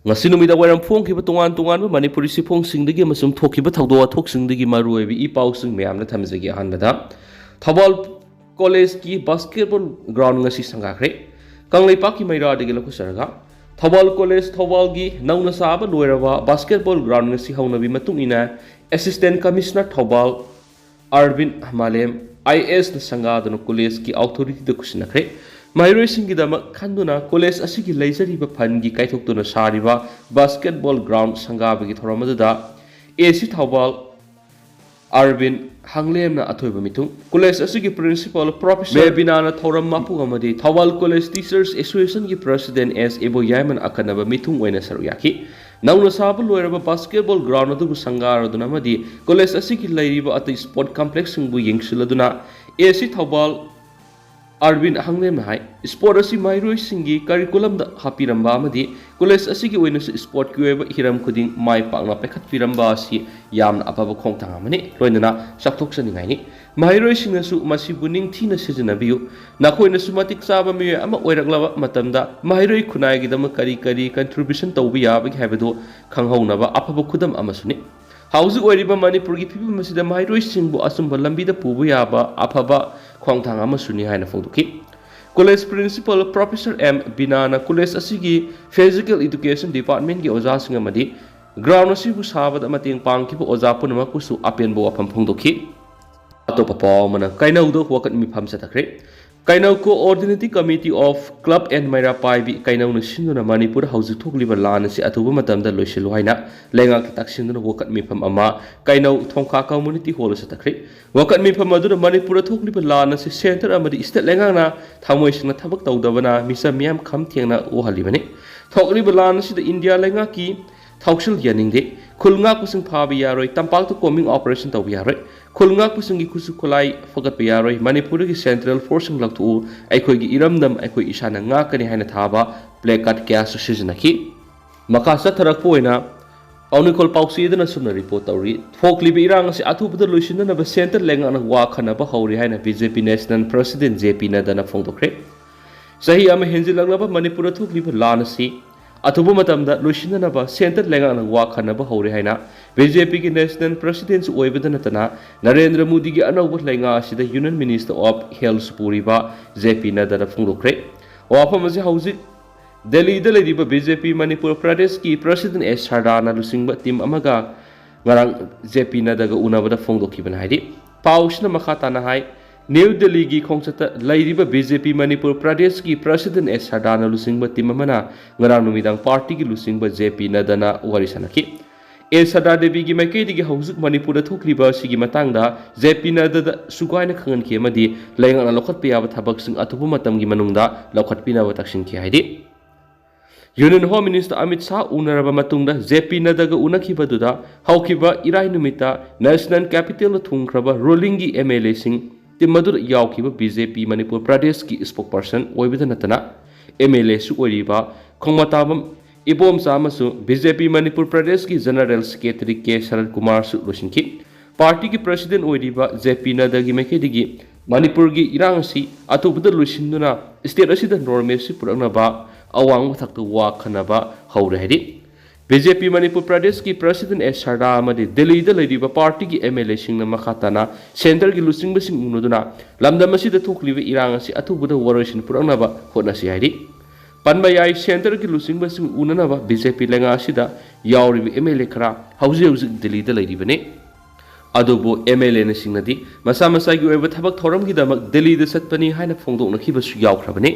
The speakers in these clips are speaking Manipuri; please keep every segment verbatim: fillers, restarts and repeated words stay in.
ꯉꯁꯤ ꯅꯨꯃꯤꯗꯥꯡ ꯋꯥꯏꯔꯝ ꯐꯣꯡꯈꯤꯕ ꯇꯣꯉꯥꯟ ꯇꯣꯉꯥꯟꯕ ꯃꯅꯤꯄꯨꯔꯤ ꯁꯤꯐꯣꯡꯁꯤꯡꯗꯒꯤ ꯑꯃꯁꯨꯡ ꯊꯣꯛꯈꯤꯕ ꯊꯧꯗꯣꯛ ꯋꯥꯊꯣꯛꯁꯤꯡꯗꯒꯤ ꯃꯔꯨꯑꯣꯏꯕ ꯏ ꯄꯥꯎꯁꯤꯡ ꯃꯌꯥꯝꯅ ꯊꯝꯖꯒꯦ꯫ ꯑꯍꯥꯟꯕꯗ, ꯊꯧꯕꯥꯜ ꯀꯣꯂꯦꯖꯀꯤ ꯕꯥꯁꯀꯦꯠꯕꯣꯜ ꯒ꯭ꯔꯥꯎꯟ ꯉꯁꯤ ꯁꯪꯒꯥꯈ꯭ꯔꯦ꯫ ꯀꯪꯂꯩꯄꯥꯛꯀꯤ ꯃꯩꯔꯥꯗꯒꯤ ꯂꯧꯈꯠꯆꯔꯒ, ꯊꯧꯕꯥꯜ ꯀꯣꯂꯦꯖ ꯊꯧꯕꯥꯜꯒꯤ ꯅꯧꯅ ꯁꯥꯕ ꯂꯣꯏꯔꯕ ꯕꯥꯁꯀꯦꯠꯕꯣꯜ ꯒ꯭ꯔꯥꯎꯟ ꯉꯁꯤ ꯍꯧꯅꯕꯤ ꯃꯇꯨꯡ ꯏꯟꯅ, ꯑꯦꯁꯤꯁꯇꯦꯟ ꯀꯃꯤꯁꯅꯔ ꯊꯧꯕꯥꯜ ꯑꯔꯕꯤꯟ ꯃꯥꯂꯦꯝ, ꯑꯥꯏ ꯑꯦ ꯑꯦꯁꯅ ꯁꯪꯒꯥꯗꯨꯅ ꯀꯣꯂꯦꯖꯀꯤ ꯑꯣꯊꯣꯔꯤꯇꯤꯗ ꯈꯨꯠꯁꯤꯟꯅꯈ꯭ꯔꯦ꯫ ꯃꯍꯩꯔꯣꯏꯁꯤꯡꯒꯤꯗꯃꯛ ꯈꯟꯗꯨꯅ ꯀꯣꯂꯦꯖ ꯑꯁꯤꯒꯤ ꯂꯩꯖꯔꯤꯕ ꯐꯟꯒꯤ ꯀꯥꯏꯊꯣꯛꯇꯨꯅ ꯁꯥꯔꯤꯕ ꯕꯥꯁꯀꯦꯠꯕꯣꯜ ꯒ꯭ꯔꯥꯎꯟ ꯁꯪꯒꯥꯕꯒꯤ ꯊꯧꯔꯝ ꯑꯗꯨꯗ ꯑꯦ ꯁꯤ ꯊꯧꯕꯥꯜ ꯑꯔꯕꯤꯟ ꯍꯥꯡꯂꯦꯝꯅ ꯑꯊꯣꯏꯕ ꯃꯤꯊꯨꯡ, ꯀꯣꯂꯦꯖ ꯑꯁꯤꯒꯤ ꯄ꯭ꯔꯤꯟꯁꯤꯄꯥꯜ ꯄ꯭ꯔꯣꯐꯦꯁꯔ ꯃꯦꯕꯤꯅꯥꯅ ꯊꯧꯔꯝ ꯃꯄꯨ ꯑꯃꯗꯤ ꯊꯧꯕꯥꯜ ꯀꯣꯂꯦꯖ ꯇꯤꯆꯔꯁ ꯑꯦꯁꯣꯁꯤꯌꯦꯁꯟꯒꯤ ꯄ꯭ꯔꯁꯤꯗꯦꯟ ꯑꯦꯁ ꯏꯕꯣꯌꯥꯏꯃꯅ ꯑꯀꯟꯅꯕ ꯃꯤꯊꯨꯡ ꯑꯣꯏꯅ ꯁꯔꯨꯛ ꯌꯥꯈꯤ꯫ ꯅꯧꯅ ꯁꯥꯕ ꯂꯣꯏꯔꯕ ꯕꯥꯁꯀꯦꯠꯕꯣꯜ ꯒ꯭ꯔꯥꯎꯟ ꯑꯗꯨꯕꯨ ꯁꯪꯒꯥꯔꯗꯨꯅ ꯑꯃꯗꯤ ꯀꯣꯂꯦꯖ ꯑꯁꯤꯒꯤ ꯂꯩꯔꯤꯕ ꯑꯇꯩ ꯁ꯭ꯄꯣꯔꯠ ꯀꯝꯄ꯭ꯂꯦꯛꯁꯁꯤꯡꯕꯨ ꯌꯦꯡꯁꯤꯜꯂꯗꯨꯅ ꯑꯦ ꯁꯤ ꯊꯧꯕꯥꯜ ꯑꯔꯕꯤꯟ ꯍꯥꯡꯂꯦꯝꯅ ꯍꯥꯏ, ꯁ꯭ꯄꯣꯔꯠ ꯑꯁꯤ ꯃꯍꯩꯔꯣꯏꯁꯤꯡꯒꯤ ꯀꯔꯤꯀꯨꯂꯝꯗ ꯍꯥꯞꯄꯤꯔꯝꯕ ꯑꯃꯗꯤ ꯀꯣꯂꯦꯖ ꯑꯁꯤꯒꯤ ꯑꯣꯏꯅꯁꯨ ꯁ꯭ꯄꯣꯔꯠꯀꯤ ꯑꯣꯏꯕ ꯍꯤꯔꯝ ꯈꯨꯗꯤꯡ ꯃꯥꯏ ꯄꯥꯛꯅ ꯄꯥꯏꯈꯠꯄꯤꯔꯝꯕ ꯑꯁꯤ ꯌꯥꯝꯅ ꯑꯐꯕ ꯈꯣꯡꯊꯥꯡ ꯑꯃꯅꯤ꯫ ꯂꯣꯏꯅꯅ ꯆꯥꯎꯊꯣꯛꯆꯅꯤꯡꯉꯥꯏꯅꯤ꯫ ꯃꯍꯩꯔꯣꯏꯁꯤꯡꯅꯁꯨ ꯃꯁꯤꯕꯨ ꯅꯤꯡꯊꯤꯅ ꯁꯤꯖꯤꯟꯅꯕꯤꯌꯨ꯫ ꯅꯈꯣꯏꯅꯁꯨ ꯃꯇꯤꯛ ꯆꯥꯕ ꯃꯤꯑꯣꯏ ꯑꯃ ꯑꯣꯏꯔꯛꯂꯕ ꯃꯇꯝꯗ ꯃꯍꯩꯔꯣꯏ ꯈꯨꯟꯅꯥꯏꯒꯤꯗꯃꯛ ꯀꯔꯤ ꯀꯔꯤ ꯀꯟꯇ꯭ꯔꯤꯕ꯭ꯌꯨꯁꯟ ꯇꯧꯕ ꯌꯥꯕꯒꯦ ꯍꯥꯏꯕꯗꯨ ꯈꯪꯍꯧꯅꯕ ꯑꯐꯕ ꯈꯨꯗꯝ ꯑꯃꯁꯨꯅꯤ꯫ ꯍꯧꯖꯤꯛ ꯑꯣꯏꯔꯤꯕ ꯃꯅꯤꯄꯨꯔꯒꯤ ꯐꯤꯕꯝ ꯑꯁꯤꯗ ꯃꯍꯩꯔꯣꯏꯁꯤꯡꯕꯨ ꯑꯆꯨꯝꯕ ꯂꯝꯕꯤꯗ ꯄꯨꯕ ꯌꯥꯕ ꯑꯐꯕ ꯈꯣꯡꯊꯥꯡ ꯑꯃꯁꯨꯅꯤ ꯍꯥꯏꯅ ꯐꯣꯡꯗꯣꯛꯈꯤ꯫ ꯀꯣꯂꯦꯖ ꯄ꯭ꯔꯤꯟꯁꯤꯄꯥꯜ ꯄ꯭ꯔꯣꯐꯦꯁꯔ ꯑꯦꯝ ꯕꯤꯅꯥꯅ ꯀꯣꯂꯦꯖ ꯑꯁꯤꯒꯤ ꯐꯤꯖꯤꯀꯦꯜ ꯏꯗꯨꯀꯦꯁꯟ ꯗꯤꯄꯥꯔꯠꯃꯦꯟꯒꯤ ꯑꯣꯖꯥꯁꯤꯡ ꯑꯃꯗꯤ ꯒ꯭ꯔꯥꯎꯟ ꯑꯁꯤꯕꯨ ꯁꯥꯕꯗ ꯃꯇꯦꯡ ꯄꯥꯡꯈꯤꯕ ꯑꯣꯖꯥ ꯄꯨꯝꯅꯃꯛꯄꯨꯁꯨ ꯑꯄꯦꯟꯕ ꯋꯥꯐꯝ ꯐꯣꯡꯗꯣꯛꯈꯤ꯫ ꯑꯇꯣꯞꯄ ꯄꯥꯎ ꯑꯃꯅ, ꯀꯩꯅꯧꯗ ꯋꯥꯀꯠ ꯃꯤꯐꯝ ꯆꯠꯊꯈ꯭ꯔꯦ꯫ ꯀꯩꯅꯧ Coordinating Committee of Club and ꯃꯩꯔꯥ ꯄꯥꯏꯕꯤ ꯀꯩꯅꯧꯅ ꯁꯤꯟꯗꯨꯅ ꯃꯅꯤꯄꯨꯔ ꯍꯧꯖꯤꯛ ꯊꯣꯛꯂꯤꯕ ꯂꯥꯟ ꯑꯁꯤ ꯑꯊꯨꯕ ꯃꯇꯝꯗ ꯂꯣꯏꯁꯤꯜꯂꯨ ꯍꯥꯏꯅ ꯂꯩꯉꯥꯛꯀꯤ ꯇꯛꯁꯤꯟꯗꯨꯅ ꯋꯥꯀꯠ ꯃꯤꯐꯝ ꯑꯃ ꯀꯩꯅꯧ ꯊꯣꯡꯈꯥ ꯀꯝꯃꯨꯅꯤꯇꯤ ꯍꯣꯜꯗ ꯆꯠꯊꯈ꯭ꯔꯦ꯫ ꯋꯥꯀꯠ ꯃꯤꯐꯝ ꯑꯗꯨꯗ ꯃꯅꯤꯄꯨꯔꯗ ꯊꯣꯛꯂꯤꯕ ꯂꯥꯟ ꯑꯁꯤ ꯁꯦꯟꯇꯔ ꯑꯃꯗꯤ ꯁ꯭ꯇꯦꯠ ꯂꯩꯉꯥꯛꯅ ꯊꯃꯣꯏ ꯁꯦꯡꯅ ꯊꯕꯛ ꯇꯧꯗꯕꯅ ꯃꯤꯆꯝ ꯃꯤꯌꯥꯝ ꯈꯝ ꯊꯦꯡꯅ ꯋꯥꯍꯜꯂꯤꯕꯅꯤ꯫ ꯊꯣꯛꯂꯤꯕ ꯂꯥꯟ ꯑꯁꯤꯗ ꯏꯟꯗꯤꯌꯥ ꯂꯩꯉꯥꯛꯀꯤ ꯊꯧꯁꯤꯜ ꯌꯥꯅꯤꯡꯗꯦ꯫ ꯈꯨꯜ ꯉꯥꯛꯄꯁꯤꯡ ꯐꯥꯕ ꯌꯥꯔꯣꯏ, ꯇꯝꯄꯥꯛꯇ ꯀꯣꯝꯕꯤꯡ ꯑꯣꯄꯔꯦꯁꯟ ꯇꯧꯕ ꯌꯥꯔꯣꯏ꯫ ꯈꯨꯜ ꯉꯥꯛꯄꯁꯤꯡꯒꯤ ꯈꯨꯠꯁꯨ ꯈꯨꯠꯂꯥꯏ ꯐꯒꯠꯄ ꯌꯥꯔꯣꯏ꯫ ꯃꯅꯤꯄꯨꯔꯗꯒꯤ ꯁꯦꯟꯇ꯭ꯔꯦꯜ ꯐꯣꯔꯁꯁꯤꯡ ꯂꯧꯊꯣꯛꯎ꯫ ꯑꯩꯈꯣꯏꯒꯤ ꯏꯔꯝꯗꯝ ꯑꯩꯈꯣꯏ ꯏꯁꯥꯅ ꯉꯥꯛꯀꯅꯤ ꯍꯥꯏꯅ ꯊꯥꯕ ꯄ꯭ꯂꯦ ꯀꯥꯔꯗ ꯀꯌꯥꯁꯨ ꯁꯤꯖꯤꯟꯅꯈꯤ꯫ ꯃꯈꯥ ꯆꯠꯊꯔꯛꯄ ꯑꯣꯏꯅ ꯄꯥꯎꯅꯤꯈꯣꯜ ꯄꯥꯎꯆꯦꯗꯅ ꯑꯁꯨꯝꯅ ꯔꯤꯄꯣꯔꯠ ꯇꯧꯔꯤ꯫ ꯊꯣꯛꯂꯤꯕ ꯏꯔꯥꯡ ꯑꯁꯤ ꯑꯊꯨꯕꯗ ꯂꯣꯏꯁꯤꯟꯅꯅꯕ ꯁꯦꯟꯇꯔ ꯂꯩꯉꯥꯛꯅ ꯋꯥ ꯈꯟꯅꯕ ꯍꯧꯔꯦ ꯍꯥꯏꯅ ꯕꯤ ꯖꯦ ꯄꯤ ꯅꯦꯁꯅꯦꯜ ꯄ꯭ꯔꯁꯤꯗꯦꯟ ꯖꯦ ꯄꯤ ꯅꯗ꯭ꯗꯥꯅ ꯐꯣꯡꯗꯣꯛꯈ꯭ꯔꯦ꯫ ꯆꯍꯤ ꯑꯃ ꯍꯦꯟꯖꯤꯜꯂꯛꯂꯕ ꯃꯅꯤꯄꯨꯔꯗ ꯊꯣꯛꯂꯤꯕ ꯂꯥꯟ ꯑꯁꯤ ꯑꯊꯨꯕ ꯃꯇꯝꯗ ꯂꯣꯏꯁꯤꯟꯅꯅꯕ centre ꯂꯩꯉꯥꯛꯅ ꯋꯥ ꯈꯟꯅꯕ ꯍꯧꯔꯦ ꯍꯥꯏꯅ BJPꯒꯤ national presidentꯁꯨ ꯑꯣꯏꯕꯗ ꯅꯠꯇꯅ ꯅꯔꯦꯟꯗ꯭ꯔ ꯃꯣꯗꯤꯒꯤ ꯑꯅꯧꯕ ꯂꯩꯉꯥꯛ ꯑꯁꯤꯗ Union Minister of Healthꯁꯨ ꯄꯨꯔꯤꯕ JP ꯅꯗ꯭ꯗꯥꯗ ꯐꯣꯡꯗꯣꯛꯈ꯭ꯔꯦ꯫ ꯋꯥꯐꯝ ꯑꯁꯤ ꯍꯧꯖꯤꯛ ꯗꯦꯜꯂꯤꯗ ꯂꯩꯔꯤꯕ BJP ꯃꯅꯤꯄꯨꯔ ꯄ꯭ꯔꯗꯦꯁꯀꯤ president S ꯁꯔꯗꯥꯅ ꯂꯨꯆꯤꯡꯕ team ꯑꯃꯒ ꯉꯔꯥꯡ JP ꯅꯗ꯭ꯗꯥꯒ ꯎꯅꯕꯗ ꯐꯣꯡꯗꯣꯛꯈꯤꯕꯅꯤ ꯍꯥꯏꯔꯤ꯫ ꯄꯥꯎꯁꯤꯅ ꯃꯈꯥ ꯇꯥꯅ ꯍꯥꯏ, ꯅ꯭ꯌꯨ ꯗꯦꯜꯂꯤꯒꯤ ꯈꯣꯡꯆꯠꯇ ꯂꯩꯔꯤꯕ BJP ꯃꯅꯤꯄꯨꯔ ꯄ꯭ꯔꯗꯦꯁꯀꯤ president S ꯁꯔꯗꯥꯅ ꯂꯨꯆꯤꯡꯕ team ꯑꯃꯅ ꯉꯔꯥꯡ ꯅꯨꯃꯤꯗꯥꯡ partyꯒꯤ ꯂꯨꯆꯤꯡꯕ JP ꯅꯗ꯭ꯗꯥꯅ ꯋꯥꯔꯤ ꯁꯥꯟꯅꯈꯤ꯫ S ꯁꯔꯗꯥ ꯗꯦꯕꯤꯒꯤ ꯃꯥꯏꯀꯩꯗꯒꯤ ꯍꯧꯖꯤꯛ ꯃꯅꯤꯄꯨꯔꯗ ꯊꯣꯛꯂꯤꯕ ꯑꯁꯤꯒꯤ ꯃꯇꯥꯡꯗ JP ꯅꯗ꯭ꯗꯥꯗ ꯁꯨꯒꯥꯏꯅ ꯈꯪꯍꯟꯈꯤ ꯑꯃꯗꯤ ꯂꯩꯉꯥꯛꯅ ꯂꯧꯈꯠꯄ ꯌꯥꯕ ꯊꯕꯛꯁꯤꯡ ꯑꯊꯨꯕ ꯃꯇꯝꯒꯤ ꯃꯅꯨꯡꯗ ꯂꯧꯈꯠꯄꯤꯅꯕ ꯇꯛꯁꯤꯟꯈꯤ ꯍꯥꯏꯔꯤ꯫ Union Home Minister Amit Shah ꯎꯅꯔꯕ ꯃꯇꯨꯡꯗ JP ꯅꯗ꯭ꯗꯥꯒ ꯎꯅꯈꯤꯕꯗꯨꯗ ꯍꯧꯈꯤꯕ ꯏꯔꯥꯏ ꯅꯨꯃꯤꯠꯇ national capitalꯗ ꯊꯨꯡꯈ꯭ꯔꯕ rulingꯒꯤ MLAꯁꯤꯡ team ꯑꯗꯨꯗ ꯌꯥꯎꯈꯤꯕ BJP ꯃꯅꯤꯄꯨꯔ ꯄ꯭ꯔꯗꯦꯁꯀꯤ spokesperson ꯑꯣꯏꯕꯗ ꯅꯠꯇꯅ MLAꯁꯨ ꯑꯣꯏꯔꯤꯕ ꯈꯣꯡꯃꯇꯥꯕꯝ ꯏꯕꯣꯝꯆꯥ ꯑꯃꯁꯨꯡ BJP ꯃꯅꯤꯄꯨꯔ ꯄ꯭ꯔꯗꯦꯁꯀꯤ General Secretary K ꯁꯔꯠ ꯀꯨꯃꯥꯔꯁꯨ ꯂꯣꯏꯁꯤꯟꯈꯤ꯫ Partyꯒꯤ president ꯑꯣꯏꯔꯤꯕ JP ꯅꯗ꯭ꯗꯥꯒꯤ ꯃꯥꯏꯀꯩꯗꯒꯤ ꯃꯅꯤꯄꯨꯔꯒꯤ ꯏꯔꯥꯡ ꯑꯁꯤ ꯑꯊꯨꯕꯗ ꯂꯣꯏꯁꯤꯟꯗꯨꯅ state ꯑꯁꯤꯗ normalcy ꯄꯨꯔꯛꯅꯕ ꯑꯋꯥꯡꯕ ꯊꯥꯛꯇ ꯋꯥ ꯈꯟꯅꯕ ꯍꯧꯔꯦ ꯍꯥꯏꯔꯤ꯫ BJP ꯃꯅꯤꯄꯨꯔ ꯄ꯭ꯔꯗꯦꯁꯀꯤ president S ꯁꯔꯗꯥ ꯑꯃꯗꯤ ꯗꯦꯜꯂꯤꯗ ꯂꯩꯔꯤꯕ partyꯒꯤ MLAꯁꯤꯡꯅ ꯃꯈꯥ ꯇꯥꯅ centreꯒꯤ ꯂꯨꯆꯤꯡꯕꯁꯤꯡ ꯎꯅꯗꯨꯅ ꯂꯝꯗꯝ ꯑꯁꯤꯗ ꯊꯣꯛꯂꯤꯕ ꯏꯔꯥꯡ ꯑꯁꯤ ꯑꯊꯨꯕꯗ ꯋꯥꯔꯣꯏꯁꯤꯟ ꯄꯨꯔꯛꯅꯕ ꯍꯣꯠꯅꯁꯤ ꯍꯥꯏꯔꯤ꯫ ꯄꯟꯕ ꯌꯥꯏ, centreꯒꯤ ꯂꯨꯆꯤꯡꯕꯁꯤꯡ ꯎꯅꯅꯕ BJP ꯂꯩꯉꯥꯛ ꯑꯁꯤꯗ ꯌꯥꯎꯔꯤꯕ MLA ꯈꯔ ꯍꯧꯖꯤꯛ ꯍꯧꯖꯤꯛ ꯗꯦꯜꯂꯤꯗ ꯂꯩꯔꯤꯕꯅꯤ꯫ ꯑꯗꯨꯕꯨ MLAꯅꯁꯤꯡꯅꯗꯤ ꯃꯁꯥ ꯃꯁꯥꯒꯤ ꯑꯣꯏꯕ ꯊꯕꯛ ꯊꯧꯔꯝꯒꯤꯗꯃꯛ ꯗꯦꯜꯂꯤꯗ ꯆꯠꯄꯅꯤ ꯍꯥꯏꯅ ꯐꯣꯡꯗꯣꯛꯅꯈꯤꯕꯁꯨ ꯌꯥꯎꯈ꯭ꯔꯕꯅꯤ꯫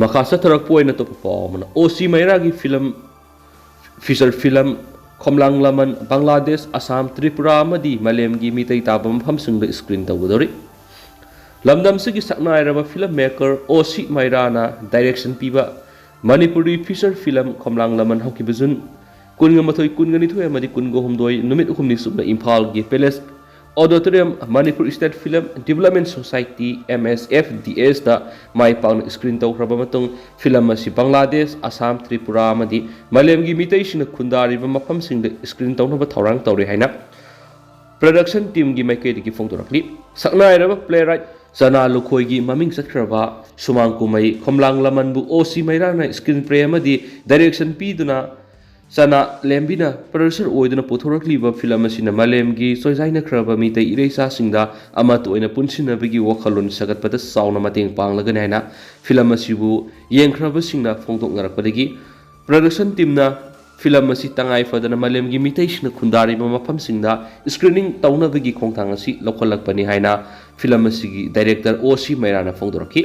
ꯃꯈꯥ ꯆꯠꯊꯔꯛꯄ ꯑꯣꯏꯅ ꯑꯇꯣꯞꯄ ꯄꯥꯎ ꯑꯃꯅ, ꯑꯣ ꯁꯤ ꯃꯩꯔꯥꯒꯤ film, feature film ꯈꯣꯝꯂꯥꯡ ꯂꯃꯟ ꯕꯪꯒ꯭ꯂꯥꯗꯦꯁ, ꯑꯁꯥꯝ, ꯇ꯭ꯔꯤꯄꯨꯔꯥ ꯑꯃꯗꯤ ꯃꯥꯂꯦꯝꯒꯤ ꯃꯤꯇꯩ ꯇꯥꯕ ꯃꯐꯝꯁꯤꯡꯗ screen ꯇꯧꯒꯗꯧꯔꯤ꯫ ꯂꯝꯗꯝꯁꯤꯒꯤ ꯁꯛꯅꯥꯏꯔꯕ film maker ꯑꯣ ꯁꯤ ꯃꯩꯔꯥꯅ direction ꯄꯤꯕ ꯃꯅꯤꯄꯨꯔꯤ feature film ꯈꯣꯝꯂꯥꯡ ꯂꯃꯟ ꯍꯧꯈꯤꯕ ꯖꯨꯟ ꯀꯨꯟꯒ ꯃꯥꯊꯣꯏ, ꯀꯨꯟꯒ ꯅꯤꯊꯣꯏ ꯑꯃꯗꯤ ꯀꯨꯟꯒ ꯍꯨꯝꯗꯣꯏ ꯅꯨꯃꯤꯠ ꯑꯍꯨꯝꯅꯤ ꯆꯨꯞꯅ ꯏꯝꯐꯥꯜꯒꯤ Palace Auditorium, Manipur State Film Development Society, MSFDS, ꯗ ꯃꯥꯏ ꯄꯥꯛꯅ screen ꯇꯧꯈ꯭ꯔꯕ ꯃꯇꯨꯡ, film ꯑꯁꯤ ꯕꯪꯒ꯭ꯂꯥꯗꯦꯁ, ꯑꯁꯥꯝ, ꯇ꯭ꯔꯤꯄꯨꯔꯥ ꯑꯃꯗꯤ ꯃꯥꯂꯦꯝꯒꯤ ꯃꯤꯇꯩꯁꯤꯡꯅ ꯈꯨꯟꯗꯥꯔꯤꯕ ꯃꯐꯝꯁꯤꯡꯗ screen ꯇꯧꯅꯕ ꯊꯧꯔꯥꯡ ꯇꯧꯔꯤ ꯍꯥꯏꯅ production teamꯒꯤ ꯃꯥꯏꯀꯩꯗꯒꯤ ꯐꯣꯡꯗꯣꯔꯛꯂꯤ꯫ ꯁꯛꯅꯥꯏꯔꯕ playwright ꯆꯅꯥ ꯂꯨꯈꯣꯏꯒꯤ ꯃꯃꯤꯡ ꯆꯠꯈ꯭ꯔꯕ ꯁꯨꯃꯥꯡ ꯀꯨꯝꯍꯩ ꯈꯣꯝꯂꯥꯡ ꯂꯃꯟꯕꯨ ꯑꯣ ꯁꯤ ꯃꯩꯔꯥꯅ screenplay ꯑꯃꯗꯤ direction ꯄꯤꯗꯨꯅ ꯆꯅꯥ ꯂꯦꯝꯕꯤꯅ producer ꯑꯣꯏꯗꯨꯅ ꯄꯨꯊꯣꯔꯛꯂꯤꯕ film ꯑꯁꯤꯅ ꯃꯥꯂꯦꯝꯒꯤ ꯆꯣꯏꯖꯥꯏꯅꯈ꯭ꯔꯕ ꯃꯤꯇꯩ ꯏꯔꯩꯆꯥꯁꯤꯡꯗ ꯑꯃꯠꯇ ꯑꯣꯏꯅ ꯄꯨꯟꯁꯤꯟꯅꯕꯒꯤ ꯋꯥꯈꯜꯂꯣꯟ ꯁꯥꯒꯠꯄꯗ ꯆꯥꯎꯅ ꯃꯇꯦꯡ ꯄꯥꯡꯂꯒꯅꯤ ꯍꯥꯏꯅ film ꯑꯁꯤꯕꯨ ꯌꯦꯡꯈ꯭ꯔꯕꯁꯤꯡꯅ ꯐꯣꯡꯗꯣꯛꯅꯔꯛꯄꯗꯒꯤ production teamꯅ film ꯑꯁꯤ ꯇꯉꯥꯏ ꯐꯗꯅ ꯃꯥꯂꯦꯝꯒꯤ ꯃꯤꯇꯩꯁꯤꯡꯅ ꯈꯨꯟꯗꯥꯔꯤꯕ ꯃꯐꯝꯁꯤꯡꯗ screening ꯇꯧꯅꯕꯒꯤ ꯈꯣꯡꯊꯥꯡ ꯑꯁꯤ ꯂꯧꯈꯠꯂꯛꯄꯅꯤ ꯍꯥꯏꯅ film ꯑꯁꯤꯒꯤ director ꯑꯣ ꯁꯤ ꯃꯩꯔꯥꯅ ꯐꯣꯡꯗꯣꯔꯛꯈꯤ꯫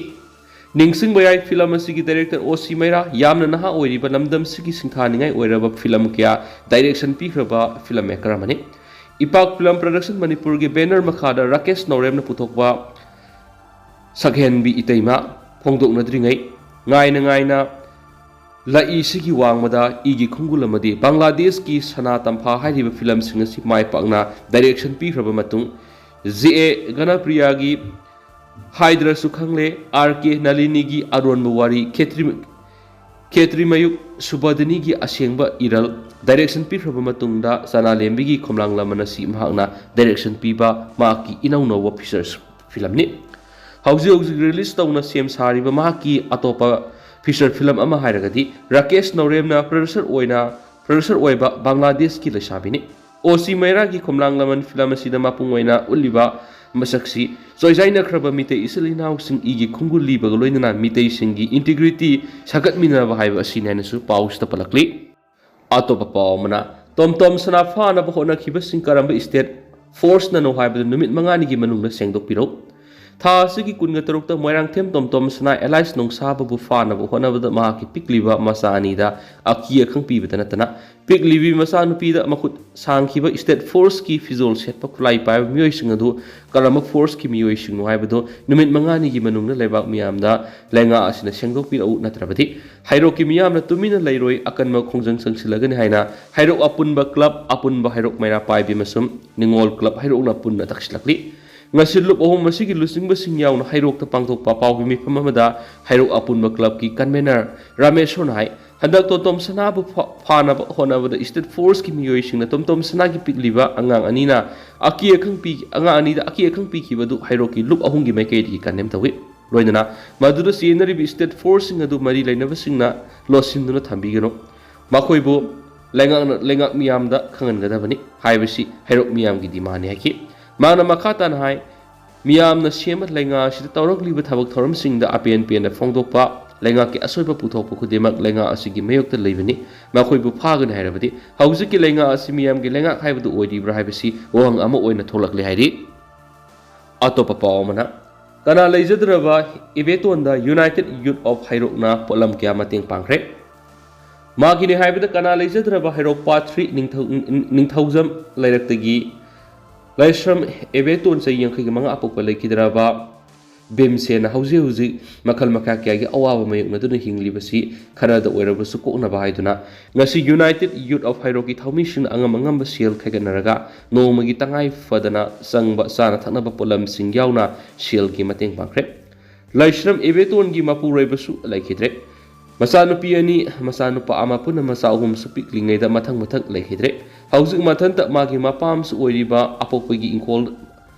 ꯅꯤꯡꯁꯤꯡꯕ ꯌꯥꯏ, film ꯑꯁꯤꯒꯤ director ꯑꯣ ꯁꯤ ꯃꯩꯔꯥ ꯌꯥꯝꯅ ꯅꯍꯥ ꯑꯣꯏꯔꯤꯕ ꯂꯝꯗꯝꯁꯤꯒꯤ ꯁꯤꯡꯊꯥꯅꯤꯡꯉꯥꯏ ꯑꯣꯏꯔꯕ film ꯀꯌꯥ direction ꯄꯤꯈ꯭ꯔꯕ filmmaker ꯑꯃꯅꯤ꯫ ꯏꯄꯥꯛ Film Production ꯃꯅꯤꯄꯨꯔꯒꯤ banner ꯃꯈꯥꯗ ꯔꯥꯀꯦꯁ ꯅꯧꯔꯦꯝꯅ ꯄꯨꯊꯣꯛꯄ ꯁꯛꯍꯦꯟꯕꯤ ꯏꯇꯩꯃ ꯐꯣꯡꯗꯣꯛꯅꯗ꯭ꯔꯤꯉꯩ ꯉꯥꯏꯅ ꯉꯥꯏꯅ ꯂꯛꯏꯁꯤꯒꯤ ꯋꯥꯡꯃꯗ ꯏꯒꯤ ꯈꯣꯡꯒꯨꯜ ꯑꯃꯗꯤ ꯕꯪꯒ꯭ꯂꯥꯗꯦꯁꯀꯤ ꯁꯅꯥ ꯇꯝꯐꯥ ꯍꯥꯏꯔꯤꯕ filmꯁꯤꯡ ꯑꯁꯤ ꯃꯥꯏ ꯄꯥꯛꯅ direction ꯄꯤꯈ꯭ꯔꯕ ꯃꯇꯨꯡ, ꯖꯤ ꯑꯦ ꯒꯅꯄ꯭ꯔꯤꯌꯥꯒꯤ ꯍꯥꯏꯗ꯭ꯔꯁꯨ ꯈꯪꯂꯦ, ꯑꯥꯔ ꯀꯦ ꯅꯂꯤꯅꯤꯒꯤ ꯑꯔꯣꯟꯕ ꯋꯥꯔꯤ, ꯈꯦꯇ꯭ꯔꯤ ꯈꯦꯇ꯭ꯔꯤꯃꯌꯨꯛ ꯁꯨꯕꯗꯤꯅꯤꯒꯤ ꯑꯁꯦꯡꯕ ꯏꯔꯜ direction ꯄꯤꯈ꯭ꯔꯕ ꯃꯇꯨꯡꯗ ꯆꯅꯥꯂꯦꯝꯕꯤꯒꯤ ꯈꯣꯝꯂꯥꯡ ꯂꯃꯟ ꯑꯁꯤ ꯃꯍꯥꯛꯅ direction ꯄꯤꯕ ꯃꯍꯥꯛꯀꯤ ꯏꯅꯧ ꯅꯧꯕ feature filmꯅꯤ꯫ ꯍꯧꯖꯤꯛ ꯍꯧꯖꯤꯛ release ꯇꯧꯅ ꯁꯦꯝ ꯁꯥꯔꯤꯕ ꯃꯍꯥꯛꯀꯤ ꯑꯇꯣꯞꯄ feature film ꯑꯃ ꯍꯥꯏꯔꯒꯗꯤ ꯔꯥꯀꯦꯁ ꯅꯧꯔꯦꯝꯅ producer ꯑꯣꯏꯅ producer ꯑꯣꯏꯕ ꯕꯪꯒ꯭ꯂꯥꯗꯦꯁꯀꯤ ꯂꯩꯁꯥꯕꯤꯅꯤ꯫ ꯑꯣ ꯁꯤ ꯃꯩꯔꯥꯒꯤ ꯈꯣꯝꯂꯥꯡ ꯂꯃꯟ film ꯑꯁꯤꯗ ꯃꯄꯨꯡ ꯑꯣꯏꯅ ꯎꯠꯂꯤꯕ ꯃꯁꯛꯁꯤ ꯆꯣꯏꯖꯥꯏꯅꯈ꯭ꯔꯕ ꯃꯤꯇꯩ ꯏꯆꯤꯜ ꯏꯅꯥꯎꯁꯤꯡ ꯏꯒꯤ ꯈꯣꯡꯒꯨꯜ ꯂꯤꯕꯒ ꯂꯣꯏꯅꯅ ꯃꯤꯇꯩꯁꯤꯡꯒꯤ integrity ꯁꯥꯒꯠꯃꯤꯟꯅꯕ ꯍꯥꯏꯕ ꯑꯁꯤꯅꯤ ꯍꯥꯏꯅꯁꯨ ꯄꯥꯎꯁꯤꯗ ꯄꯜꯂꯛꯂꯤ꯫ ꯑꯇꯣꯞꯄ ꯄꯥꯎ ꯑꯃꯅ, ꯇꯣꯝ ꯇꯣꯝ ꯁꯅꯥ ꯐꯥꯅꯕ ꯍꯣꯠꯅꯈꯤꯕꯁꯤꯡ ꯀꯔꯝꯕ state forceꯅꯅꯣ ꯍꯥꯏꯕꯗꯨ ꯅꯨꯃꯤꯠ ꯃꯉꯥꯅꯤꯒꯤ ꯃꯅꯨꯡꯗ ꯁꯦꯡꯗꯣꯛꯄꯤꯔꯧ꯫ ꯊꯥ ꯑꯁꯤꯒꯤ ꯀꯨꯟꯒ ꯇꯔꯨꯛꯇ ꯃꯣꯏꯔꯥꯡꯊꯦꯝ ꯇꯣꯝ ꯇꯣꯝ ꯁꯅꯥ alias ꯅꯣꯡꯁꯥꯕꯕꯨ ꯐꯥꯅꯕ ꯍꯣꯠꯅꯕꯗ ꯃꯍꯥꯛꯀꯤ ꯄꯤꯛꯂꯤꯕ ꯃꯆꯥ ꯑꯅꯤꯗ ꯑꯀꯤ ꯑꯈꯪ ꯄꯤꯕꯇ ꯅꯠꯇꯅ ꯄꯤꯛꯂꯤꯕꯤ ꯃꯆꯥꯅꯨꯄꯤꯗ ꯃꯈꯨꯠ ꯁꯥꯡꯈꯤꯕ state forceꯀꯤ ꯐꯤꯖꯣꯜ ꯁꯦꯠꯄ ꯈꯨꯠꯂꯥꯏ ꯄꯥꯏꯕ ꯃꯤꯑꯣꯏꯁꯤꯡ ꯑꯗꯨ ꯀꯔꯝꯕ forceꯀꯤ ꯃꯤꯑꯣꯏꯁꯤꯡꯅꯣ ꯍꯥꯏꯕꯗꯨ ꯅꯨꯃꯤꯠ ꯃꯉꯥꯅꯤꯒꯤ ꯃꯅꯨꯡꯗ ꯂꯩꯕꯥꯛ ꯃꯤꯌꯥꯝꯗ ꯂꯩꯉꯥꯛ ꯑꯁꯤꯅ ꯁꯦꯡꯗꯣꯛꯄꯤꯔꯛꯎ, ꯅꯠꯇ꯭ꯔꯕꯗꯤ ꯍꯩꯔꯣꯛꯀꯤ ꯃꯤꯌꯥꯝꯅ ꯇꯨꯃꯤꯟꯅ ꯂꯩꯔꯣꯏ, ꯑꯀꯟꯕ ꯈꯣꯡꯖꯪ ꯆꯪꯁꯤꯜꯂꯒꯅꯤ ꯍꯥꯏꯅ ꯍꯩꯔꯣꯛ ꯑꯄꯨꯟꯕ club, ꯑꯄꯨꯟꯕ ꯍꯩꯔꯣꯛ ꯃꯩꯔꯥ ꯄꯥꯏꯕꯤ ꯑꯃꯁꯨꯡ ꯅꯤꯉꯣꯜ club ꯍꯩꯔꯣꯛꯅ ꯄꯨꯟꯅ ꯇꯛꯁꯤꯜꯂꯛꯂꯤ꯫ ꯉꯁꯤ ꯂꯨꯞ ꯑꯍꯨꯝ ꯑꯁꯤꯒꯤ ꯂꯨꯆꯤꯡꯕꯁꯤꯡ ꯌꯥꯎꯅ ꯍꯩꯔꯣꯛꯇ ꯄꯥꯡꯊꯣꯛꯄ ꯑꯄꯥꯎꯒꯤ ꯃꯤꯐꯝ ꯑꯃꯗ ꯍꯩꯔꯣꯛ ꯑꯄꯨꯟꯕ clubꯀꯤ convener ꯔꯥꯃꯦꯁꯣꯔꯅ ꯍꯥꯏ, ꯍꯟꯗꯛ ꯇꯣꯝꯇꯣꯝ ꯁꯅꯥꯕꯨ ꯐꯥ-, ꯐꯥꯅꯕ ꯍꯣꯠꯅꯕꯗ state forceꯀꯤ ꯃꯤꯑꯣꯏꯁꯤꯡꯅ ꯇꯣꯝꯇꯣꯝ ꯁꯅꯥꯒꯤ ꯄꯤꯛꯂꯤꯕ ꯑꯉꯥꯡ ꯑꯅꯤꯅ ꯑꯀꯤ ꯑꯈꯪ ꯄꯤ-, ꯑꯉꯥꯡ ꯑꯅꯤꯗ ꯑꯀꯤ ꯑꯈꯪ ꯄꯤꯈꯤꯕꯗꯨ ꯍꯩꯔꯣꯛꯀꯤ ꯂꯨꯞ ꯑꯍꯨꯝꯒꯤ ꯃꯥꯏꯀꯩꯗꯒꯤ condemn ꯇꯧꯏ꯫ ꯂꯣꯏꯅꯅ ꯃꯗꯨꯗ ꯆꯦꯟꯅꯔꯤꯕ state forceꯁꯤꯡ ꯑꯗꯨ ꯃꯔꯤ ꯂꯩꯅꯕꯁꯤꯡꯅ ꯂꯣꯠꯁꯤꯟꯗꯨꯅ ꯊꯝꯕꯤꯒꯅꯨ꯫ ꯃꯈꯣꯏꯕꯨ ꯂꯩꯉꯥꯛꯅ, ꯂꯩꯉꯥꯛ ꯃꯤꯌꯥꯝꯗ ꯈꯪꯍꯟꯒꯗꯕꯅꯤ ꯍꯥꯏꯕꯁꯤ ꯍꯩꯔꯣꯛ ꯃꯤꯌꯥꯝꯒꯤ demandꯅꯤ ꯍꯥꯏꯈꯤ꯫ ꯃꯍꯥꯛꯅ ꯃꯈꯥ ꯇꯥꯅ ꯍꯥꯏ, ꯃꯤꯌꯥꯝꯅ ꯁꯦꯝꯕ ꯂꯩꯉꯥꯛ ꯑꯁꯤꯗ ꯇꯧꯔꯛꯂꯤꯕ ꯊꯕꯛ ꯊꯧꯔꯝꯁꯤꯡꯗ ꯑꯄꯦꯟ ꯄꯦꯟꯗ ꯐꯣꯡꯗꯣꯛꯄ, ꯂꯩꯉꯥꯛꯀꯤ ꯑꯁꯣꯏꯕ ꯄꯨꯊꯣꯛꯄ ꯈꯨꯗꯤꯡꯃꯛ ꯂꯩꯉꯥꯛ ꯑꯁꯤꯒꯤ ꯃꯥꯌꯣꯛꯇ ꯂꯩꯕꯅꯤ꯫ ꯃꯈꯣꯏꯕꯨ ꯐꯥꯒꯅꯤ ꯍꯥꯏꯔꯕꯗꯤ ꯍꯧꯖꯤꯛꯀꯤ ꯂꯩꯉꯥꯛ ꯑꯁꯤ ꯃꯤꯌꯥꯝꯒꯤ ꯂꯩꯉꯥꯛ ꯍꯥꯏꯕꯗꯨ ꯑꯣꯏꯔꯤꯕ꯭ꯔꯥ ꯍꯥꯏꯕꯁꯤ ꯋꯥꯍꯪ ꯑꯃ ꯑꯣꯏꯅ ꯊꯣꯛꯂꯛꯂꯦ ꯍꯥꯏꯔꯤ꯫ ꯑꯇꯣꯞꯄ ꯄꯥꯎ ꯑꯃꯅ, ꯀꯅꯥ ꯂꯩꯖꯗ꯭ꯔꯕ ꯏꯕꯦꯇꯣꯟꯗ United Youth of ꯍꯩꯔꯣꯛꯅ ꯄꯣꯠꯂꯝ ꯀꯌꯥ ꯃꯇꯦꯡ ꯄꯥꯡꯈ꯭ꯔꯦ꯫ ꯃꯥꯒꯤꯅꯤ ꯍꯥꯏꯕꯗ ꯀꯅꯥ ꯂꯩꯖꯗ꯭ꯔꯕ ꯍꯩꯔꯣꯛ Part three ꯅꯤꯡꯊꯧ-, ꯅꯤꯡꯊꯧꯖꯝ ꯂꯩꯔꯛꯇꯒꯤ ꯂꯥꯏꯁ꯭ꯔꯝ ꯏꯕꯦꯇꯣꯟ ꯆꯍꯤ ꯌꯥꯡꯈꯩꯒ ꯃꯉꯥ ꯑꯄꯣꯛꯄ ꯂꯩꯈꯤꯗ꯭ꯔꯕ ꯚꯤꯝꯁꯦꯟꯅ ꯍꯧꯖꯤꯛ ꯍꯧꯖꯤꯛ ꯃꯈꯜ ꯃꯈꯥ ꯀꯌꯥꯒꯤ ꯑꯋꯥꯕ ꯃꯥꯌꯣꯛꯅꯗꯨꯅ ꯍꯤꯡꯂꯤꯕꯁꯤ ꯈꯔꯗ ꯑꯣꯏꯔꯕꯁꯨ ꯀꯣꯛꯅꯕ ꯍꯥꯏꯗꯨꯅ ꯉꯁꯤ United Youth of ꯍꯩꯔꯣꯛꯀꯤ ꯊꯧꯃꯤꯁꯤꯡꯅ ꯑꯉꯝ ꯑꯉꯝꯕ ꯁꯦꯜ ꯈꯥꯏꯒꯠꯅꯔꯒ ꯅꯣꯡꯃꯒꯤ ꯇꯉꯥꯏ ꯐꯗꯅ ꯆꯪꯕ ꯆꯥꯅ ꯊꯛꯅꯕ ꯄꯣꯠꯂꯝꯁꯤꯡ ꯌꯥꯎꯅ ꯁꯦꯜꯒꯤ ꯃꯇꯦꯡ ꯄꯥꯡꯈ꯭ꯔꯦ꯫ ꯂꯥꯏꯁ꯭ꯔꯝ ꯏꯕꯦꯇꯣꯟꯒꯤ ꯃꯄꯨꯔꯣꯏꯕꯁꯨ ꯂꯩꯈꯤꯗ꯭ꯔꯦ꯫ ꯃꯆꯥꯅꯨꯄꯤ ꯑꯅꯤ, ꯃꯆꯥꯅꯨꯄꯥ ꯑꯃ ꯄꯨꯟꯅ ꯃꯆꯥ ꯑꯍꯨꯝꯁꯨ ꯄꯤꯛꯂꯤꯉꯩꯗ ꯃꯊꯪ ꯃꯊꯪ ꯂꯩꯈꯤꯗ꯭ꯔꯦ꯫ ꯍꯧꯖꯤꯛ ꯃꯊꯟꯇ ꯃꯥꯒꯤ ꯃꯄꯥ ꯑꯃꯁꯨ ꯑꯣꯏꯔꯤꯕ ꯑꯄꯣꯛꯄꯒꯤ ꯏꯪꯈꯣꯜ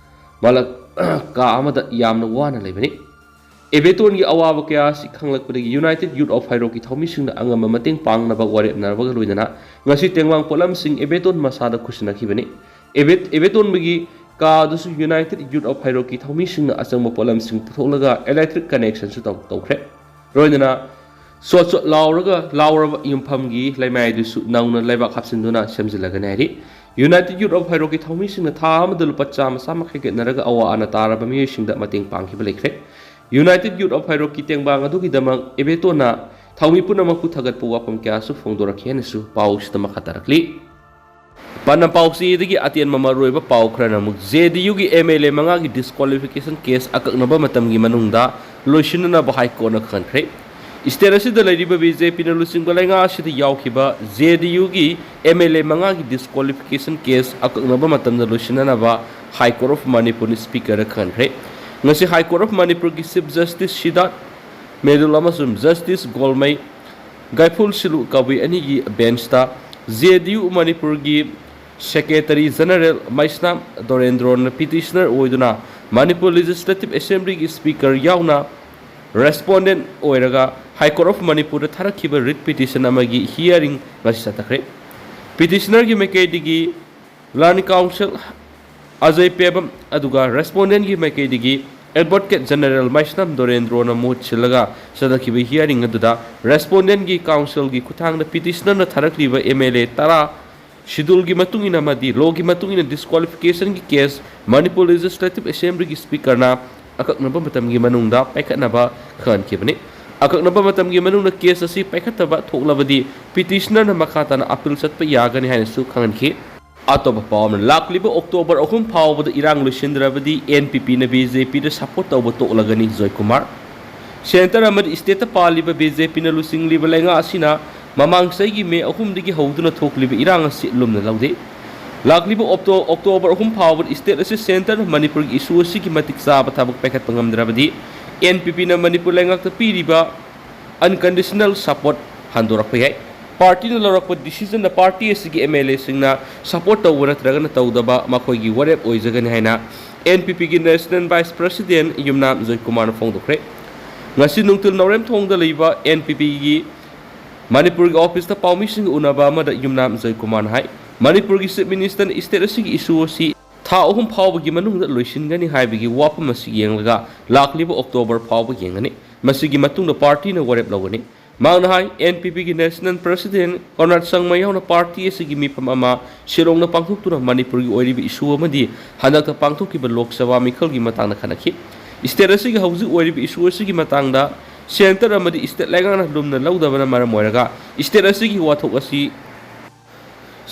ꯃꯥꯂꯛ ꯀꯥ ꯑꯃꯗ ꯌꯥꯝꯅ ꯋꯥꯅ ꯂꯩꯕꯅꯤ꯫ ꯏꯕꯦꯇꯣꯟꯒꯤ ꯑꯋꯥꯕ ꯀꯌꯥ ꯑꯁꯤ ꯈꯪꯂꯛꯄꯗꯒꯤ United Youth of ꯍꯩꯔꯣꯛꯀꯤ ꯊꯧꯃꯤꯁꯤꯡꯅ ꯑꯉꯝꯕ ꯃꯇꯦꯡ ꯄꯥꯡꯅꯕ ꯋꯥꯔꯦꯞꯅꯔꯕꯒ ꯂꯣꯏꯅꯅ ꯉꯁꯤ ꯇꯦꯡꯕꯥꯡ ꯄꯣꯠꯂꯝꯁꯤꯡ ꯏꯕꯦꯇꯣꯟ ꯃꯁꯥꯗ ꯈꯨꯠꯁꯤꯟꯅꯈꯤꯕꯅꯤ꯫ ꯏꯕꯦꯠ-, ꯏꯕꯦꯇꯣꯟꯕꯒꯤ ꯀꯥ ꯑꯗꯨꯁꯨ United Youth of ꯍꯩꯔꯣꯛꯀꯤ ꯊꯧꯃꯤꯁꯤꯡꯅ ꯑꯆꯪꯕ ꯄꯣꯠꯂꯝꯁꯤꯡ ꯄꯨꯊꯣꯛꯂꯒ electric connectionꯁꯨ ꯇꯧ-, ꯇꯧꯈ꯭ꯔꯦ꯫ ꯂꯣꯏꯅꯅ ꯁꯣꯠ ꯁꯣꯠ ꯂꯥꯎꯔꯒ ꯂꯥꯎꯔꯕ ꯌꯨꯝꯐꯝꯒꯤ ꯂꯩꯃꯥꯏ ꯑꯗꯨꯁꯨ ꯅꯧꯅ ꯂꯩꯕꯥꯛ ꯍꯥꯞꯆꯤꯟꯗꯨꯅ ꯁꯦꯝꯖꯤꯜꯂꯒꯅꯤ ꯍꯥꯏꯔꯤ꯫ United Youth of ꯍꯩꯔꯣꯛꯀꯤ ꯊꯧꯃꯤꯁꯤꯡꯅ ꯊꯥ ꯑꯃꯗ ꯂꯨꯄꯥ ꯆꯥꯝꯃ ꯆꯥꯝꯃ ꯈꯥꯏꯒꯠꯅꯔꯒ ꯑꯋꯥ ꯑꯅꯥ ꯇꯥꯔꯕ ꯃꯤꯑꯣꯏꯁꯤꯡꯗ ꯃꯇꯦꯡ ꯄꯥꯡꯈꯤꯕ ꯂꯩꯈ꯭ꯔꯦ꯫ United Youth of ꯍꯩꯔꯣꯛꯀꯤ ꯇꯦꯡꯕꯥꯡ ꯑꯗꯨꯒꯤꯗꯃꯛ ꯏꯕꯦꯇꯣꯟꯅ ꯊꯧꯃꯤ ꯄꯨꯝꯅꯃꯛꯄꯨ ꯊꯥꯒꯠꯄ ꯋꯥꯐꯝ ꯀꯌꯥꯁꯨ ꯐꯣꯡꯗꯣꯔꯛꯈꯤ ꯍꯥꯏꯅꯁꯨ ꯄꯥꯎꯁꯤꯗ ꯃꯈꯥ ꯇꯥꯔꯛꯂꯤ꯫ ꯄꯥꯟꯗꯝ ꯄꯥꯎꯆꯦꯗꯒꯤ ꯑꯇꯦꯟꯕ ꯃꯔꯨꯑꯣꯏꯕ ꯄꯥꯎ ꯈꯔꯅ ꯑꯃꯨꯛ, JDUꯒꯤ MLA ꯃꯉꯥꯒꯤ disqualification case ꯑꯀꯛꯅꯕ ꯃꯇꯝꯒꯤ ꯃꯅꯨꯡꯗ ꯂꯣꯏꯁꯤꯟꯅꯅꯕ High Courtꯅ ꯈꯪꯍꯟꯈ꯭ꯔꯦ꯫ State ꯑꯁꯤꯗ ꯂꯩꯔꯤꯕ BJPꯅ ꯂꯨꯆꯤꯡꯕ ꯂꯩꯉꯥꯛ ꯑꯁꯤꯗ ꯌꯥꯎꯈꯤꯕ JDUꯒꯤ MLA ꯃꯉꯥꯒꯤ disqualification case ꯑꯀꯛꯅꯕ ꯃꯇꯝꯗ ꯂꯣꯏꯁꯤꯟꯅꯅꯕ High Court of ꯃꯅꯤꯄꯨꯔꯅ Speakerꯗ ꯈꯪꯍꯟꯈ꯭ꯔꯦ꯫ ꯉꯁꯤ High Court of ꯃꯅꯤꯄꯨꯔꯒꯤ Chief Justice ꯁꯤꯗꯥꯔꯊ ꯃꯦꯗꯨꯜ ꯑꯃꯁꯨꯡ Justice ꯒꯣꯜꯃꯩ ꯒꯥꯏꯐꯨꯜ ꯁꯤꯂꯨ ꯀꯕꯨꯏ ꯑꯅꯤꯒꯤ ꯕꯦꯟꯁꯇ ꯖꯦ ꯗꯤ ꯌꯨ ꯃꯅꯤꯄꯨꯔꯒꯤ ꯁꯦꯀ꯭ꯔꯦꯇꯔꯤ ꯖꯦꯅꯔꯦꯜ ꯃꯩꯁꯅꯥꯝ ꯗꯣꯔꯦꯟꯗ꯭ꯔꯣꯅ ꯄꯤꯇꯤꯁꯅꯔ ꯑꯣꯏꯗꯨꯅ ꯃꯅꯤꯄꯨꯔ ꯂꯦꯖꯤꯁꯂꯦꯇꯤꯚ ꯑꯦꯁꯦꯝꯕ꯭ꯂꯤꯒꯤ ꯁ꯭ꯄꯤꯀꯔ ꯌꯥꯎꯅ ꯔꯦꯁꯄꯣꯟꯗꯦꯟꯠ ꯑꯣꯏꯔꯒ ꯍꯥꯏ ꯀꯣꯔꯠ ꯑꯣꯐ ꯃꯅꯤꯄꯨꯔꯗ ꯊꯥꯔꯛꯈꯤꯕ ꯔꯤꯠ ꯄꯤꯇꯤꯁꯟ ꯑꯃꯒꯤ ꯍꯤꯌꯥꯔꯤꯡ ꯉꯁꯤ ꯆꯠꯊꯈ꯭ꯔꯦ꯫ ꯄꯤꯇꯤꯁꯅꯔꯒꯤ ꯃꯥꯏꯀꯩꯗꯒꯤ ꯂꯥꯔꯅꯤꯡ ꯀꯥꯎꯟꯁꯤꯜ ꯑꯖꯌ ꯄꯦꯕꯝ ꯑꯗꯨꯒ ꯔꯦꯁꯄꯣꯟꯗꯦꯟꯒꯤ ꯃꯥꯏꯀꯩꯗꯒꯤ ꯑꯦꯗꯚꯣꯀꯦꯠ ꯖꯦꯅꯔꯦꯜ ꯃꯩꯁꯅꯥꯝ ꯗꯣꯔꯦꯟꯗ꯭ꯔꯣꯅ ꯃꯍꯨꯠ ꯁꯤꯜꯂꯒ ꯆꯠꯊꯈꯤꯕ ꯍꯤꯌꯥꯔꯤꯡ ꯑꯗꯨꯗ ꯔꯦꯁꯄꯣꯟꯗꯦꯟꯒꯤ ꯀꯥꯎꯟꯁꯤꯜꯒꯤ ꯈꯨꯠꯊꯥꯡꯗ ꯄꯤꯇꯤꯁꯅꯔꯅ ꯊꯥꯔꯛꯂꯤꯕ ꯑꯦꯝ ꯑꯦꯜ ꯑꯦ ꯇꯔꯥ ꯁꯤꯗꯨꯜꯒꯤ ꯃꯇꯨꯡ ꯏꯟꯅ ꯑꯃꯗꯤ ꯂꯣꯒꯤ ꯃꯇꯨꯡ ꯏꯟꯅ ꯗꯤꯁꯀ꯭ꯋꯥꯂꯤꯐꯤꯀꯦꯁꯟꯒꯤ ꯀꯦꯁ ꯃꯅꯤꯄꯨꯔ ꯂꯦꯖꯤꯁꯂꯦꯇꯤꯚ ꯑꯦꯁꯦꯝꯕ꯭ꯂꯤꯒꯤ ꯁ꯭ꯄꯤꯀꯔꯅ ꯑꯀꯛꯅꯕ ꯃꯇꯝꯒꯤ ꯃꯅꯨꯡꯗ ꯄꯥꯏꯈꯠꯅꯕ ꯈꯪꯍꯟꯈꯤꯕꯅꯤ꯫ ꯑꯀꯛꯅꯕ ꯃꯇꯝꯒꯤ ꯃꯅꯨꯡꯗ ꯀꯦꯁ ꯑꯁꯤ ꯄꯥꯏꯈꯠꯇꯕ ꯊꯣꯛꯂꯕꯗꯤ ꯄꯤꯇꯤꯁꯅꯔꯅ ꯃꯈꯥ ꯇꯥꯅ ꯑꯄꯤꯜ ꯆꯠꯄ ꯌꯥꯒꯅꯤ ꯍꯥꯏꯅꯁꯨ ꯈꯪꯍꯟꯈꯤ꯫ ꯑꯇꯣꯞꯄ ꯄꯥꯎ ꯑꯃꯅ, ꯂꯥꯛꯂꯤꯕ ꯑꯣꯛꯇꯣꯕꯔ ꯑꯍꯨꯝ ꯐꯥꯎꯕꯗ ꯏꯔꯥꯡ ꯂꯣꯏꯁꯤꯟꯗ꯭ꯔꯕꯗꯤ ꯑꯦꯟ ꯄꯤ ꯄꯤꯅ ꯕꯤ ꯖꯦ ꯄꯤꯗ ꯁꯄꯣꯔꯠ ꯇꯧꯕ ꯇꯣꯛꯂꯒꯅꯤ, ꯖꯣꯏꯀꯨꯃꯥꯔ꯫ ꯁꯦꯟꯇꯔ ꯑꯃꯗꯤ ꯁ꯭ꯇꯦꯠꯇ ꯄꯥꯜꯂꯤꯕ ꯕꯤ ꯖꯦ ꯄꯤꯅ ꯂꯨꯆꯤꯡꯂꯤꯕ ꯂꯩꯉꯥꯛ ꯑꯁꯤꯅ ꯃꯃꯥꯡ ꯆꯍꯤꯒꯤ ꯃꯦ ꯑꯍꯨꯝꯗꯒꯤ ꯍꯧꯗꯨꯅ ꯊꯣꯛꯂꯤꯕ ꯏꯔꯥꯡ ꯑꯁꯤ ꯂꯨꯝꯅ ꯂꯧꯗꯦ꯫ ꯂꯥꯛꯂꯤꯕ ꯑꯣꯛꯇꯣ-, ꯑꯣꯛꯇꯣꯕꯔ ꯑꯍꯨꯝ ꯐꯥꯎꯕꯗ ꯁ꯭ꯇꯦꯠ ꯑꯁꯤ ꯁꯦꯟꯇꯔꯅ ꯃꯅꯤꯄꯨꯔꯒꯤ ꯏꯁꯨ ꯑꯁꯤꯒꯤ ꯃꯇꯤꯛ ꯆꯥꯕ ꯊꯕꯛ ꯄꯥꯏꯈꯠꯄ ꯉꯝꯗ꯭ꯔꯕꯗꯤ ꯑꯦꯟ ꯄꯤ ꯄꯤꯅ ꯃꯅꯤꯄꯨꯔ ꯂꯩꯉꯥꯛꯇ ꯄꯤꯔꯤꯕ ꯑꯟꯀꯟꯗꯤꯁꯅꯦꯜ ꯁꯄꯣꯔꯠ ꯍꯟꯗꯣꯔꯛꯄ ꯌꯥꯏ꯫ ꯄꯥꯔꯇꯤꯅ ꯂꯧꯔꯛꯄ ꯗꯤꯁꯤꯖꯟꯗ ꯄꯥꯔꯇꯤ ꯑꯁꯤꯒꯤ ꯑꯦꯝ ꯑꯦꯜ ꯑꯦꯁꯤꯡꯅ ꯁꯄꯣꯔꯠ ꯇꯧꯕ ꯅꯠꯇ꯭ꯔꯒꯅ ꯇꯧꯗꯕ ꯃꯈꯣꯏꯒꯤ ꯋꯥꯔꯦꯞ ꯑꯣꯏꯖꯒꯅꯤ ꯍꯥꯏꯅ ꯑꯦꯟ ꯄꯤ ꯄꯤꯒꯤ ꯅꯦꯁꯅꯦꯜ ꯚꯥꯏꯁ ꯄ꯭ꯔꯁꯤꯗꯦꯟ ꯌꯨꯝꯅꯥꯝ ꯖꯣꯏꯀꯨꯃꯥꯔꯅ ꯐꯣꯡꯗꯣꯛꯈ꯭ꯔꯦ꯫ ꯉꯁꯤ ꯅꯨꯡꯊꯤꯜ ꯅꯥꯎꯔꯦꯝꯊꯣꯡꯗ ꯂꯩꯕ ꯑꯦꯟ ꯄꯤ ꯄꯤꯒꯤ ꯃꯅꯤꯄꯨꯔꯒꯤ ꯑꯣꯐꯤꯁꯇ ꯄꯥꯎꯃꯤꯁꯤꯡꯒ ꯎꯅꯕ ꯑꯃꯗ ꯌꯨꯝꯅꯥꯝ ꯖꯣꯏꯀꯨꯃꯥꯔꯅ ꯍꯥꯏ, ꯃꯅꯤꯄꯨꯔꯒꯤ ꯆꯤꯐ ꯃꯤꯅꯤꯁꯇꯔꯅ ꯁ꯭ꯇꯦꯠ ꯑꯁꯤꯒꯤ ꯏꯁꯨ ꯑꯁꯤ ꯊꯥ ꯑꯍꯨꯝ ꯐꯥꯎꯕꯒꯤ ꯃꯅꯨꯡꯗ ꯂꯣꯏꯁꯤꯟꯒꯅꯤ ꯍꯥꯏꯕꯒꯤ ꯋꯥꯐꯝ ꯑꯁꯤ ꯌꯦꯡꯂꯒ ꯂꯥꯛꯂꯤꯕ ꯑꯣꯛꯇꯣꯕꯔ ꯐꯥꯎꯕ ꯌꯦꯡꯒꯅꯤ꯫ ꯃꯁꯤꯒꯤ ꯃꯇꯨꯡꯗ ꯄꯥꯔꯇꯤꯅ ꯋꯥꯔꯦꯞ ꯂꯧꯒꯅꯤ꯫ ꯃꯍꯥꯛꯅ ꯍꯥꯏ, ꯑꯦꯟ ꯄꯤ ꯄꯤꯒꯤ ꯅꯦꯁꯅꯦꯜ ꯄ꯭ꯔꯁꯤꯗꯦꯟ ꯀꯣꯟꯔꯥꯗ ꯁꯪꯃ ꯌꯥꯎꯅ ꯄꯥꯔꯇꯤ ꯑꯁꯤꯒꯤ ꯃꯤꯐꯝ ꯑꯃ ꯁꯤꯂꯣꯡꯗ ꯄꯥꯡꯊꯣꯛꯇꯨꯅ ꯃꯅꯤꯄꯨꯔꯒꯤ ꯑꯣꯏꯔꯤꯕ ꯏꯁꯨ ꯑꯃꯗꯤ ꯍꯟꯗꯛꯇ ꯄꯥꯡꯊꯣꯛꯈꯤꯕ ꯂꯣꯛ ꯁꯚꯥ ꯃꯤꯈꯜꯒꯤ ꯃꯇꯥꯡꯗ ꯈꯟꯅꯈꯤ꯫ ꯁ꯭ꯇꯦꯠ ꯑꯁꯤꯒꯤ ꯍꯧꯖꯤꯛ ꯑꯣꯏꯔꯤꯕ ꯏꯁꯨ ꯑꯁꯤꯒꯤ ꯃꯇꯥꯡꯗ ꯁꯦꯟꯇꯔ ꯑꯃꯗꯤ ꯁ꯭ꯇꯦꯠ ꯂꯩꯉꯥꯛꯅ ꯂꯨꯝꯅ ꯂꯧꯗꯕꯅ ꯃꯔꯝ ꯑꯣꯏꯔꯒ ꯁ꯭ꯇꯦꯠ ꯑꯁꯤꯒꯤ ꯋꯥꯊꯣꯛ ꯑꯁꯤ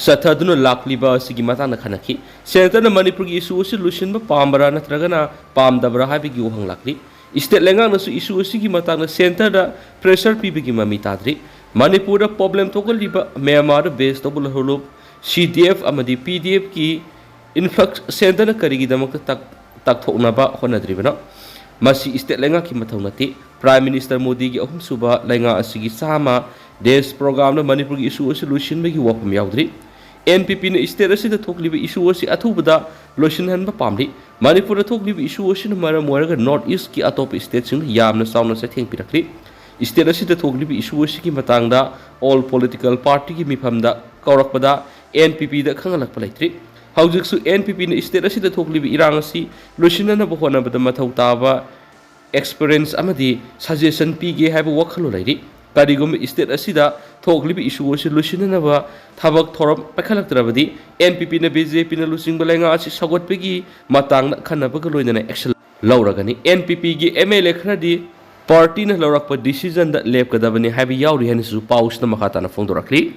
ꯆꯠꯊꯗꯨꯅ ꯂꯥꯛꯂꯤꯕ ꯑꯁꯤꯒꯤ ꯃꯇꯥꯡꯗ ꯈꯟꯅꯈꯤ꯫ ꯁꯦꯟꯇꯔꯅ ꯃꯅꯤꯄꯨꯔꯒꯤ ꯏꯁꯨ ꯑꯁꯤ ꯂꯣꯏꯁꯤꯟꯕ ꯄꯥꯝꯕꯔꯥ ꯅꯠꯇ꯭ꯔꯒꯅ ꯄꯥꯝꯗꯕꯔꯥ ꯍꯥꯏꯕꯒꯤ ꯋꯥꯍꯪ ꯂꯥꯛꯂꯤ꯫ ꯁ꯭ꯇꯦꯠ ꯂꯩꯉꯥꯛꯅꯁꯨ ꯏꯁꯨ ꯑꯁꯤꯒꯤ ꯃꯇꯥꯡꯗ ꯁꯦꯟꯇꯔꯗ ꯄ꯭ꯔꯦꯁꯔ ꯄꯤꯕꯒꯤ ꯃꯃꯤ ꯇꯥꯗ꯭ꯔꯤ꯫ ꯃꯅꯤꯄꯨꯔꯗ ꯄ꯭ꯔꯣꯕ꯭ꯂꯦꯝ ꯊꯣꯛꯍꯜꯂꯤꯕ ꯃ꯭ꯌꯥꯟꯃꯥꯔꯗ ꯕꯦꯁ ꯇꯧꯕ ꯂꯍꯨꯂꯨꯞ, ꯁꯤ ꯗꯤ ꯑꯦꯐ ꯑꯃꯗꯤ ꯄꯤ ꯗꯤ ꯑꯦꯐꯀꯤ ꯏꯟꯐ꯭ꯂꯛꯁ ꯁꯦꯟꯇꯔꯅ ꯀꯔꯤꯒꯤꯗꯃꯛꯇ ꯇꯥꯛ-, ꯇꯥꯛꯊꯣꯛꯅꯕ ꯍꯣꯠꯅꯗ꯭ꯔꯤꯕꯅꯣ? ꯃꯁꯤ state ꯂꯩꯉꯥꯛꯀꯤ ꯃꯊꯧ ꯅꯠꯇꯦ꯫ Prime Minister ꯃꯣꯗꯤꯒꯤ ꯑꯍꯨꯝꯁꯨꯕ ꯂꯩꯉꯥꯛ ꯑꯁꯤꯒꯤ ꯆꯥꯝꯃ days programꯗ ꯃꯅꯤꯄꯨꯔꯒꯤ issue ꯑꯁꯤ ꯂꯣꯏꯁꯤꯟꯕꯒꯤ ꯋꯥꯐꯝ ꯌꯥꯎꯗ꯭ꯔꯤ꯫ NPPꯅ state ꯑꯁꯤꯗ ꯊꯣꯛꯂꯤꯕ issue ꯑꯁꯤ ꯑꯊꯨꯕꯗ ꯂꯣꯏꯁꯤꯟꯍꯟꯕ ꯄꯥꯝꯂꯤ꯫ ꯃꯅꯤꯄꯨꯔꯗ ꯊꯣꯛꯂꯤꯕ issue ꯑꯁꯤꯅ ꯃꯔꯝ ꯑꯣꯏꯔꯒ North Eastꯀꯤ ꯑꯇꯣꯞꯄ stateꯁꯤꯡꯗ ꯌꯥꯝꯅ ꯆꯥꯎꯅ ꯆꯩꯊꯦꯡ ꯄꯤꯔꯛꯂꯤ꯫ State ꯑꯁꯤꯗ ꯊꯣꯛꯂꯤꯕ issue ꯑꯁꯤꯒꯤ ꯃꯇꯥꯡꯗ all political partyꯒꯤ ꯃꯤꯐꯝꯗ ꯀꯧꯔꯛꯄꯗ NPPꯗ ꯈꯪꯍꯜꯂꯛꯄ ꯂꯩꯇ꯭ꯔꯤ꯫ ꯍꯧꯖꯤꯛꯁꯨ NPPꯅ state ꯑꯁꯤꯗ ꯊꯣꯛꯂꯤꯕ ꯏꯔꯥꯡ ꯑꯁꯤ ꯂꯣꯏꯁꯤꯟꯅꯅꯕ ꯍꯣꯠꯅꯕꯗ ꯃꯊꯧ ꯇꯥꯕ experience ꯑꯃꯗꯤ suggestion ꯄꯤꯒꯦ ꯍꯥꯏꯕ ꯋꯥꯈꯜꯂꯣꯟ ꯂꯩꯔꯤ꯫ ꯀꯔꯤꯒꯨꯝꯕ state ꯑꯁꯤꯗ ꯊꯣꯛꯂꯤꯕ issue ꯑꯁꯤ ꯂꯣꯏꯁꯤꯟꯅꯅꯕ ꯊꯕꯛ ꯊꯧꯔꯝ ꯄꯥꯏꯈꯠꯂꯛꯇ꯭ꯔꯕꯗꯤ NPPꯅ BJPꯅ ꯂꯨꯆꯤꯡꯕ ꯂꯩꯉꯥꯛ ꯑꯁꯤ ꯁꯧꯒꯠꯄꯒꯤ ꯃꯇꯥꯡꯗ ꯑꯈꯟꯅꯕꯒ ꯂꯣꯏꯅꯅ action ꯂꯧꯔꯒꯅꯤ꯫ NPPꯒꯤ MLA ꯈꯔꯗꯤ partyꯅ ꯂꯧꯔꯛꯄ decisionꯗ ꯂꯦꯞꯀꯗꯕꯅꯤ ꯍꯥꯏꯕ ꯌꯥꯎꯔꯤ ꯍꯥꯏꯅꯁꯨ ꯄꯥꯎꯁꯤꯅ ꯃꯈꯥ ꯇꯥꯅ ꯐꯣꯡꯗꯣꯔꯛꯂꯤ꯫